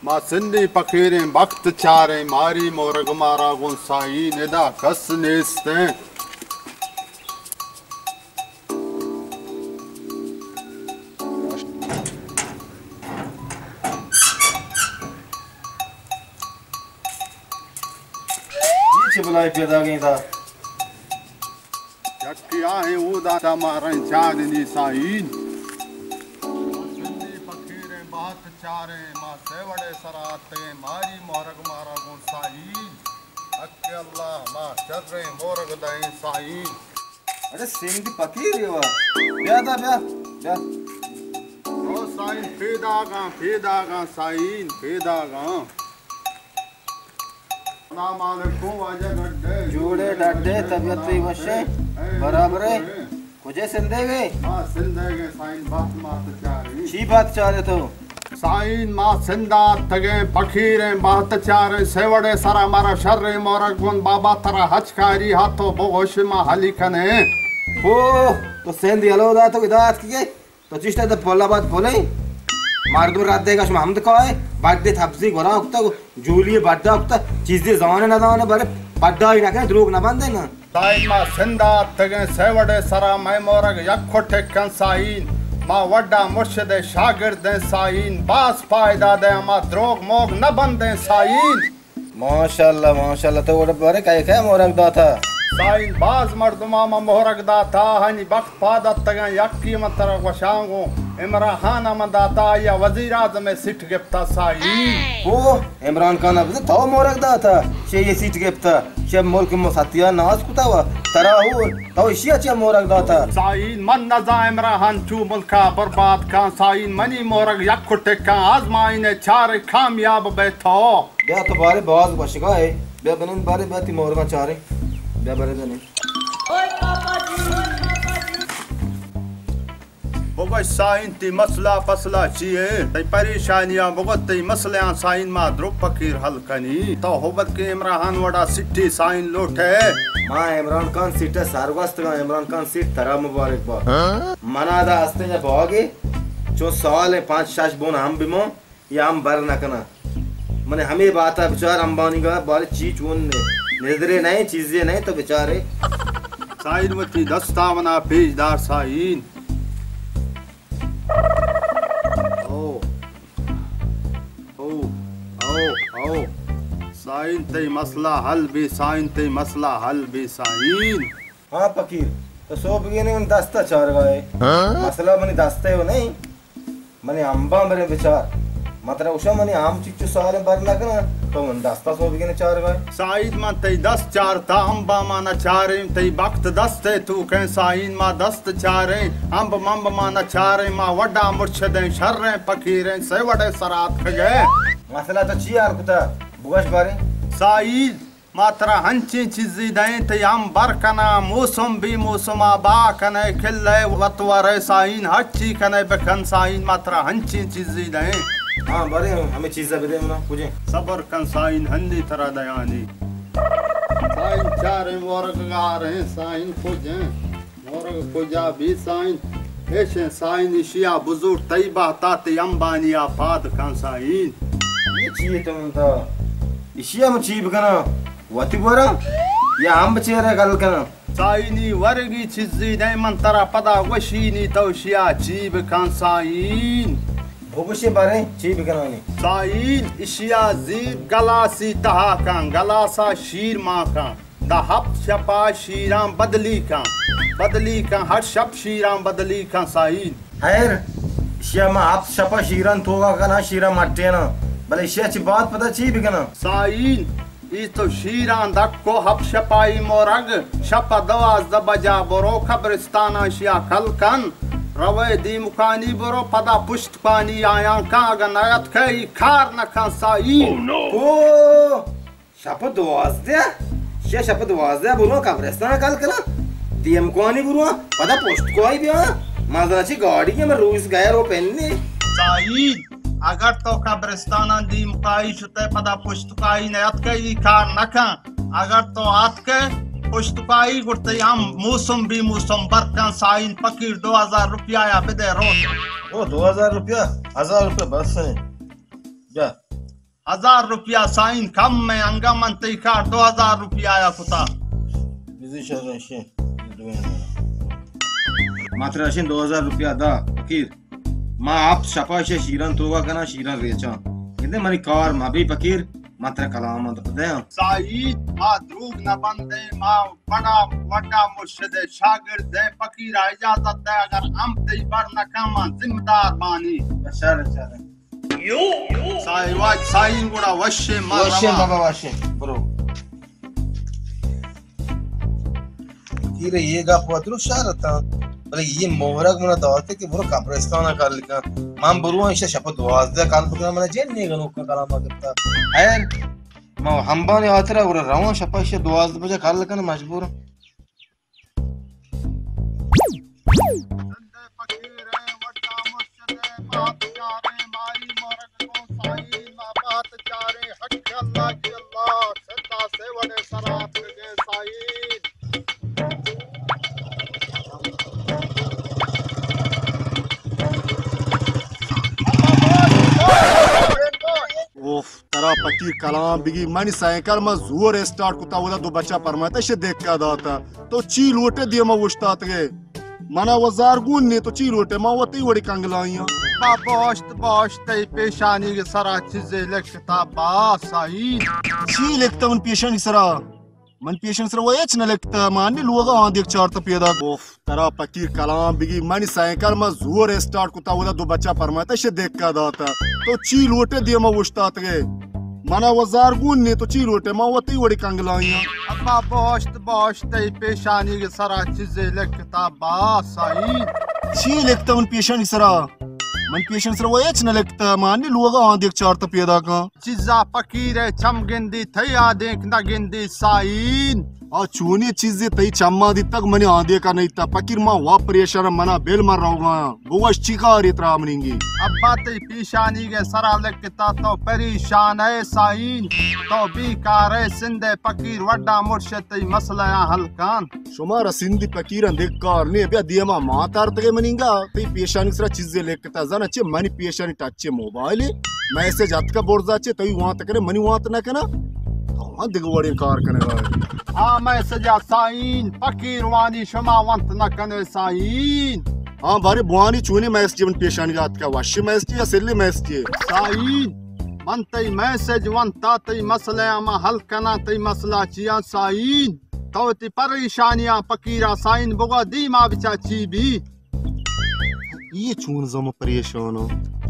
ما سندی پکیریں بخت چاریں، ماری مورگ مارا گوں سائین ادا کس نیستیں۔ اے چے بلاہیں پیداگیں ادا؟ یکے آہیں اودا چہ ماریں چارنی سائین۔ سندی پکیریں بہت چاریں، ما سیوڑے سرا اتیں، ماری مورگ مارا گوں سائین۔ حق اللہ ما شریں مورگ دئیں سائین۔ اڑے سندی پکیرے وا۔ بیا دا بیا، بیا۔ او سائین پیداگاں، پیداگاں سائین، پیداگاں۔ السلام علیکم واجہ ڈڈے۔ جوڑے ڈڈے، طبیعت تئی وشے؟ برابرے؟ کجے سندے گے؟ ما سندے گے سائین، بات مات چارے۔ چی بات چارے تو؟ سائین ما سندا تگیں پکیریں بات چاریں، سیوڑے سرا مارا شریں مورگ گون بابا ترا ہچ کاری ہاتو بگوش ما حلی کنے۔ او تو سندی ہلو دا تو ادا اتکی گے؟ تو چشتہ دے پولا بات پولے۔ مردم رد دے گا شما ہمد کائے، بڈ دے تبزی گورا اکتا، جولی بڈا اکتا، چیزی زانے نہ دانے، بلے بڈائی نہ کنے، دروگ نہ بندے نا۔ سائین ما سندا اتگیں سیوڑے سرا، مئے مورگ یک کٹکن سائین، ما وڈا مرشد شاگردیں سائین، باز پائدہ دے ما دروگ موگ نہ بندیں سائین۔ ماشاءاللہ، ماشاءاللہ، تو وڑ بارے کئے کئے مورگ داتا؟ سائین باز مردما ما مورگ داتا، ہنی بخت پاد اتگاں، یکی من ترا گوشاں گوں عمران خان من داتا، آیا وزیر اعظم سیٹ گپتا سائین۔ او عمران خان ابزی تو مورگ داتا، شے یہ سیٹ گپتا، شے ملک مو ستیا ناس کتا و ترا ہو، تو اشیا چے مورگ داتا؟ سائین من نزا عمران خان چو ملکا برباد کان، سائین منی مورگ یک ٹکاں آزمائنے چار کامیاب بیتو۔ بیا تو بارے باز وشگا ہے۔ بیا بنند بارے، بیا تی مورگاں چاریں۔ بیا بارے بنند۔ بگوش سائین تی مسئلہ پسلہ چی ہے؟ تئی پریشانیاں بگو، تئی مسئلہاں سائین ما درو پکیر حل کنی۔ تو ہو بلکہ عمران خان وڑا سٹی سائین لوٹے۔ ما عمران خان سیٹ سرگوستگاں، عمران خان سیٹ ترا مبارک با۔ منا دا ہستے یا باگے، چو سال پانچ شش بون ہم بمو، یا ہم بر نہ کناں۔ من ہمے باتا بچار امبانی گا بارے چی چون نے۔ نظرے نہیں، چیزے نہیں تو بچارے۔ سائین وتی دستا منا پیش دار سائین۔ او۔ او۔ او۔ او۔ سائین تئی مسئلہ حل بی، سائین تئی مسئلہ حل بی سائین۔ ہاں پکیر، تو سوب گینے من دستا چارگا ہے۔ مسئلہ منی دستے ہو نہیں۔ منی امباں برے بچار۔ من ترا گوشاں منی ہم چچو ساریں بر نہ کناں، تو من دستا سوب گنے چارگا۔ سائین من تئی دست چارتا، امباں ما نہ چاریں، تئی بخت دست ء تو کہیں سائین ما دست چاریں، امب ممب ما نہ چاریں، ما وڈا مرشدیں شریں پکیریں سے وڑے سرات کھگے۔ مسئلہ تو چی حال کتا؟ بگوش باریں۔ سائین ما ترا ہنچیں چیزے دئیں، تئی ہم بر کناں، موسم بے موسم آ با کنئے، کلئے وت ورئے سائین، ہرچی کنئے بکن سائین، ما ترا ہنچیں چیزے دئیں۔ ہاں، برے ہمے چیزا بدے منا، کجیں؟ صبر کن سائین، ہندی ترا دیانی۔ سائین چاریں مورگ گاریں، سائین کجیں؟ مورگ کجا بی سائین؟ ایشیں سائین، اشیا بزور تئی بہتا تئی امبانیا پاد کن سائین۔ اے چی ئے تو منتا؟ اشیا من چی بکناں؟ وتی گورا؟ یا ہم بچیرے گل کناں؟ سائینی ورگی چیزی نہیں، من ترا پدا گوشینی تو اشیا چی بکن سائین؟ بگوشے باریں چی بکنانی؟ سائین اشیا زیب گلاسی تہا کن، گلاسا شیر مان کن۔ داں ہپت شپا شیراں بدلی کن، بدلی کن، ہر شپ شیراں بدلی کن سائین۔ ہیر، اشیا ما ہپت شپا شیراں توگا کناں، شیراں مٹیناں، بلے اشیا چہ بعد پدا چی بکناں؟ سائین، ای تو شیراں دکو ہپت شپائی مورگ، شپ دوازدہ بجا برو قبرستاناں اشیا کل کن، روے دیمکانی برو پدا پشت پانی آیاں کن، اگہ نیاتکہ ای کار نکن سائین۔ او! شپ دوازدہ؟ شہ شپ دوازدہ برواں قبرستان کل کناں، دیمکانی برواں، پدا پشتکائی بیاں، مزن چی گاڑی کہ من روز گئے رو پنے۔ سائین، اگر تو قبرستاناں دیمکائی شتے پدا پشتکائی نیاتکہ ای کار نکن، اگر تو آتکہ پشتکائی گڑتے ہم موسم بے موسم برکن سائین، پکیر دو ہزار روپیہ یا بدے رو۔ او دو ہزار روپیہ؟ ہزار روپیہ بس ہیں۔ بیا۔ ہزار روپیہ سائین کم ایں، انگا من تئی کار دو ہزار روپیہ آیا کتا۔ بزی شر شے، دوئیں ہزار۔ ما ترا شین دو ہزار روپیہ دا، فقیر۔ ما ہفت شپا شے شیران توگا کنا، شیران ریچاں۔ گندے منی کار ما بی فقیر، ما ترا کلام دے دیاں۔ سائین، ما دروگ نہ بندیں، ما وڑا، وڑا مرشد شاگرد ایں، فقیر اجازت دے، اگر ہم تئی بر نہ کن، ما ذمہ دار بانی۔ شر، شر۔ سائیں واجہ، سائیں گڑا وشیں، ما وشیں رواں۔ بابا، وشیں، برو۔ فقیر، یہ گپ و درست شر اتاں، بلے یہ مہرگ منا داتے کہ برو قبرستان کل کن۔ من برو ایشا شپ دوازدہ کل بکناں، منا جن نے گنوک کلام گپتا۔ خیر، ما ہمبانی خاطر گڑا رواں، شپ ایشا دوازدہ بجے کل کن مجبور۔ زندے فقیر ایں، وڈا مرشد ایں، بہت چاریں، مائی مہرگ گوں سائین، ما بہت چاریں، حق اللہ جی اللہ، سندا سے وڑے سرات گے سائین۔ اوف۔ ترا فقیر کلام بگی، منی سائیکل ما زور اسٹارٹ کتا، اودا دو بچہ پرمائتا شے دکا داتا۔ تو چی لوٹے دیما اوشتاتگے؟ منا و زار گون نے، تو چی لوٹے؟ ما و تئی وڑی کنگلائیاں۔ با باشت، باشت، تئی پیشانی کے سرا چیزے لکھتا با سائین۔ چی لکھتا من پیشانی سرا؟ من پیشن سر و ہچ نہ لکھتا، ما انی لوگا آن دیکھ چارتا پیدا۔ اوف، ترا فقیر کلام بگی، منی سائیکل ما زور اسٹارٹ کتا، اودا دو بچہ پرمائتا شے دکا داتا۔ تو چی لوٹے دیما اوشتاتگے؟ منا و زار گون نے، تو چی لوٹے؟ ما و تئی وڑی کنگلائیاں۔ ابا باشت، باشت، تئی پیشانی کے سرا چیزے لکھتا با سائین۔ چی لکھتا من پیشانی سرا؟ من پیشن سر و ہچ نہ لکھتا، ما انی لوگا آن دیکھ چارتا پیدا کن۔ چیزا فقیر ء چم گندی، تئی آدینک نہ گندی سائین۔ آ چونی چیزے تئی چما دیتگ، منی آدینکا نہ دیتگ۔ فقیر ما وا پریشان، منا بل من روگاں۔ بگوش چی کاری ترا منینگی؟ ابا تئی پیشانی گے سرا لکتا تو پریشان ئے سائین۔ تو بیکار ئے، سندھ ء فقیر وڈا مرشد تئی مسئلہ آں حل کن۔ شمارا سندھی فقیراں دگہ کار نے، بیا دیما ما تارتگے منینگا، تئی پیشانی سرا چیزے لکھتا، زانا چے منی پیشانی ٹچ موبائل، میسج اتکا برزا چے، تئی وانت کنے، منی وانت نہ کنا، تو ہاں دگہ وڑیں کار کنگا۔ آ میسج آ سائین، فقیر وانی شما وانت نہ کنے سائین۔ ہاں بارے بوانی چونی میسج من پیشانی اتکا، وشی میسج یا سلی میسج؟ سائین، من تئی میسج وانتا، تئی مسئلہ ہما حل کنا، تئی مسئلہ چیا سائین؟ تو وتی پریشانیاں فقیرا سائین بگو دیما بچا چی بی۔ یہ چون زم پریشان ہاں؟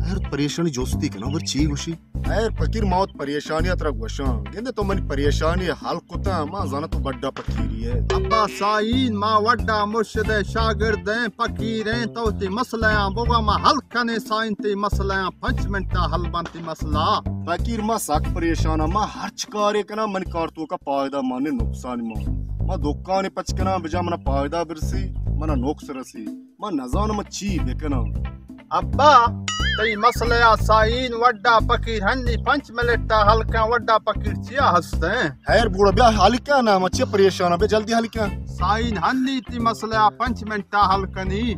ہر پریشانی جستی کنا بر چی گوشی؟ ہر فقیر ما وت پریشانی ترا گوشاں۔ گندے تو منی پریشانی حل کتا، ما زانا تو بڈا فقیری ہے۔ ابا سائین ما وڈا مرشد شاگرد ہیں، فقیر ہیں، تو وتی مسئلہ بگو ما حل کنے سائین، تی مسئلہ پنچ منٹ حل بنتی مسئلہ۔ فقیر ما سک پریشان ہاں، ما ہر چ کارے کناں، من کار توکا پائدہ مانے نقصان ما۔ ما دکانے پچ کناں، بجا منا پائدہ برسی، منا نقص رسی۔ ما نزانم چی بکناں۔ ابا، تئی مسئلہ آ سائین وڈا فقیر ہنی پنچ منٹ حل کن، وڈا فقیر چیا ہستیں؟ خیر بوڑا بیا حل کن، ما چیا پریشان، بیا جلدی حل کن۔ سائین ہنی تی مسئلہ آ پنچ منٹ حل کنی۔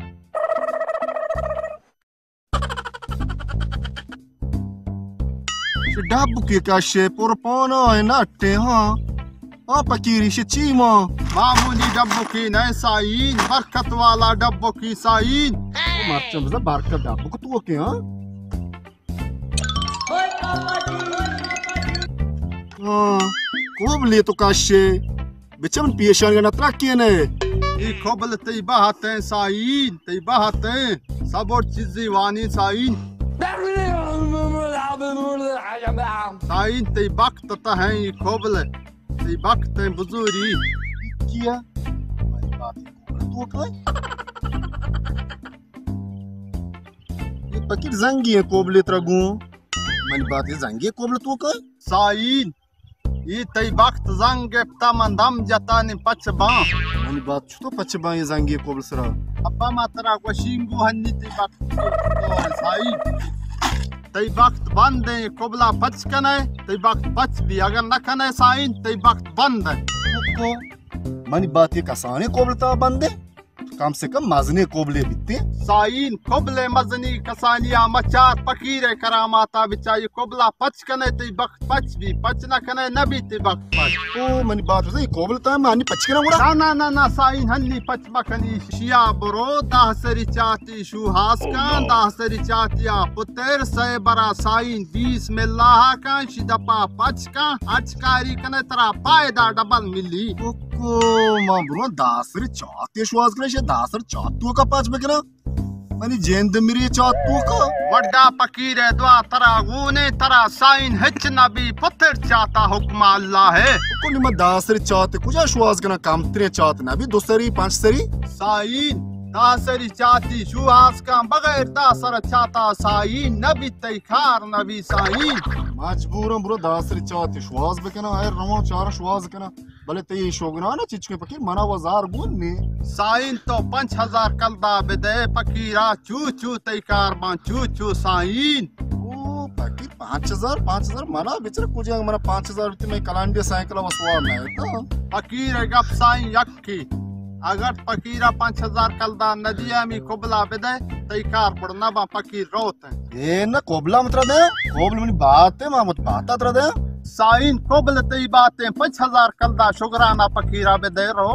چہ ڈبکی کشے پرپانا ء نٹے ہاں۔ آ پکیری شے چی ما؟ معمولی ڈبکی نئے سائین، برکت والا ڈبکی سائین۔ او مرچاں بزاں برکت ڈبک تو کے ہاں؟ ہاں، کوبلے تو کشے۔ بچہ من پیشانی ء نہ ترکین ئے۔ اے کوبل تئی بہتیں سائین، تئی بہتیں۔ سبر چیزی وانی سائین۔ سائین تئی بخت تہیں اے کوبل، تئی بختیں بزوری۔ کیا؟ ہماری بات کوبل تو کائے؟ یہ پکیر زنگی ہے کوبلے ترا گوں۔ منی بات یہ زنگی ہے کوبل تو کائے؟ سائین۔ اے تئی بخت زنگ گپتا، من دم جتا نی پچ باں۔ منی بات چتو پچ باں اے زنگی کوبل سرا؟ ابا ما ترا گوشینگو ہنی تئی بخت سائین۔ تئی بخت بند ایں، کوبلا پچ کنے، تئی بخت پچ بی، اگر نہ کنے سائین، تئی بخت بند ایں۔ منی بات اے کسانیں کوبل تا بند ایں؟ کم سے کم مزنیں کبلے بیتیں۔ سائین، کبلے مزنی کسانیا مچار، پکیرے کراماتا بچار، اے کبلا پچ کنے تئی بخت پچ بی، پچ نہ کنے نہ بی تئی بخت پچ۔ او منی بات بزاں، اے کبل تا من پچ کناں گڑا؟ نہ، نہ، نہ، نہ، سائین ہنی پچ مکنی، شیا برو دہ سری چاتی شوہاز کن، دہ سری چاتیا پتر سئے برا سائین بیس ملاہا کن، شی دپا پچ کن، ہرچ کاری کنے ترا پائدہ ڈبل ملی۔ کو ما برو دہ سری چاتی شوہاز کنے، شی دہ سری چات توکا پچ بکناں۔ منی جند مری چات توکا۔ وڈا پکیر ء دعا ترا گونے، ترا سائین ہچ نبی، پتر چاتا حکم اللہ ہے۔ کلی ما دہ سری چات کجا شواز کناں، کمتریں چات نبی، دو سری، پنچ سری۔ سائین، دہ سری چاتی شواز کن، بغیر دہ سر چاتا سائین نبی، تئی کار نبی سائین۔ مجبورم برو دہ سری چاتی شواز بکناں، اے رواں چار شواز کناں۔ بلے تئی اے شوگران ء چچکے پکیر، منا و ہزار گون نی۔ سائین تو پنچ ہزار کلدار بدے پکیرا، چو چو تئی کار باں، چو چو سائین۔ او پکیر پنچ ہزار، پنچ ہزار منا بچر کجا، منا پنچ ہزار بیتی، میں کلانڈی سائیکل و سوار نہ تا۔ پکیر گپ سائین یکی، اگر پکیرا پنچ ہزار کلدار نہ دیا، می قبلہ بدے، تئی کار بڑ نہ باں، پکیر روت۔ اے نہ، قبلہ مترا دے، قبل منی بات ہے، ما مت باتا ترا دے۔ سائین قبل تئی باتیں، پنچ ہزار کلدار شگرانا پکیرا بہ دے رو۔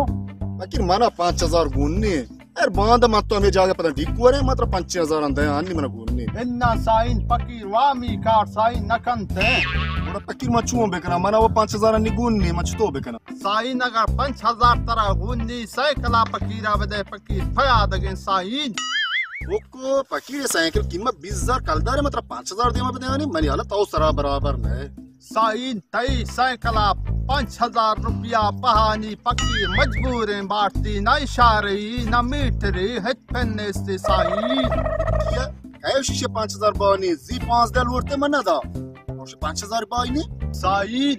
پکیر منا پنچ ہزار گون نی۔ ار باند من تو ہمیں جاگہ پتا ڈیکورے، مترا پنچ ہزار دے، انی منا گون نی۔ انا سائین پکیر وامی کار سائین نہ کنتے۔ گڑا پکیر ما چون بکناں، منا وہ پنچ ہزار انی گون نی، ما چتو بکناں؟ سائین اگر پنچ ہزار ترا گون نی، سائیکلا پکیرا بہ دے، پکیر پیادگیں سائین۔ اوکو پکیر سائیکل قیمت بیس ہزار کلدار ہے، مترا پنچ ہزار دیما بدے آنی، منی حالت تو سرا برابر نہ ہے۔ سائین تئی سائیکلا پنچ ہزار روپیہ بہانی، پکیر مجبوریں بارتی، نہ اشارہی، نہ میٹری، ہچ پن نیستی سائین۔ کیا؟ کئے شیشے پنچ ہزار بہانی، زی پانزدہ لوٹتے من نہ دا۔ اور پنچ ہزار بہانی؟ سائین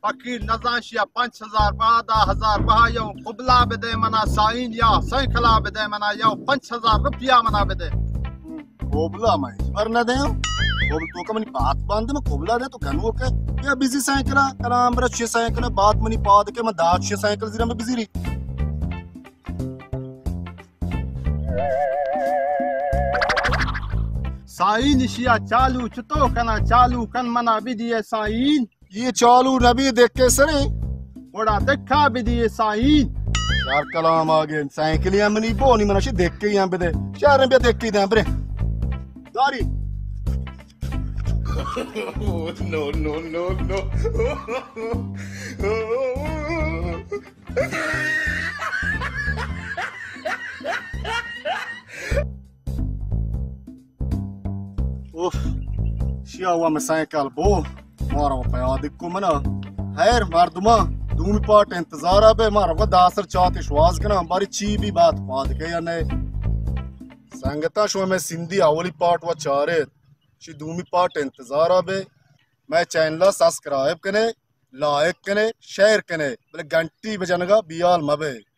پکیر نزانشی یا پنچ ہزار بہا، دہ ہزار بہا، یا قبلہ بدے منا سائین، یا سائیکلہ بدے منا، یا پنچ ہزار روپیہ منا بدے۔ قبلہ میں ہچبر نہ دیاں۔ قبل تو کا منی بات باندے، میں قبلہ دے تو گنوکے۔ یا بزی سائیکلہ، کلام برا چھ سائیکلہ، بات منی پاد کے، میں دہ چھ سائیکل زیرا میں بزیری۔ سائین اشیا چالو چتو کنا، چالو کن منا بدیے سائین۔ یہ چالو نبی دکے سرے۔ گڑا دکا بدیے سائین۔ شار کلام آگے سائیکلی ہم منی بونی منشی دکے ہم بدے۔ شار بیا دکے دیں برے۔ داری۔ نو، نو، نو، نو۔ اوف، شیا ہوا میں سائیکل بو، مارا وہ پیادک کو منا۔ خیر مردماں، دومی پارٹ انتظار بے، مارا وہ داسر چاتے شواز کنا، باری چی بھی بات پاد کے یا نئے۔ سنگتاں شما میں سندھی اولی پارٹ و چارے، شی دومی پارٹ انتظار بے، میں چینل سبسکرائب کنے، لائک کنے، شیئر کنے، بلے گھنٹی بجنگا بیال مبے۔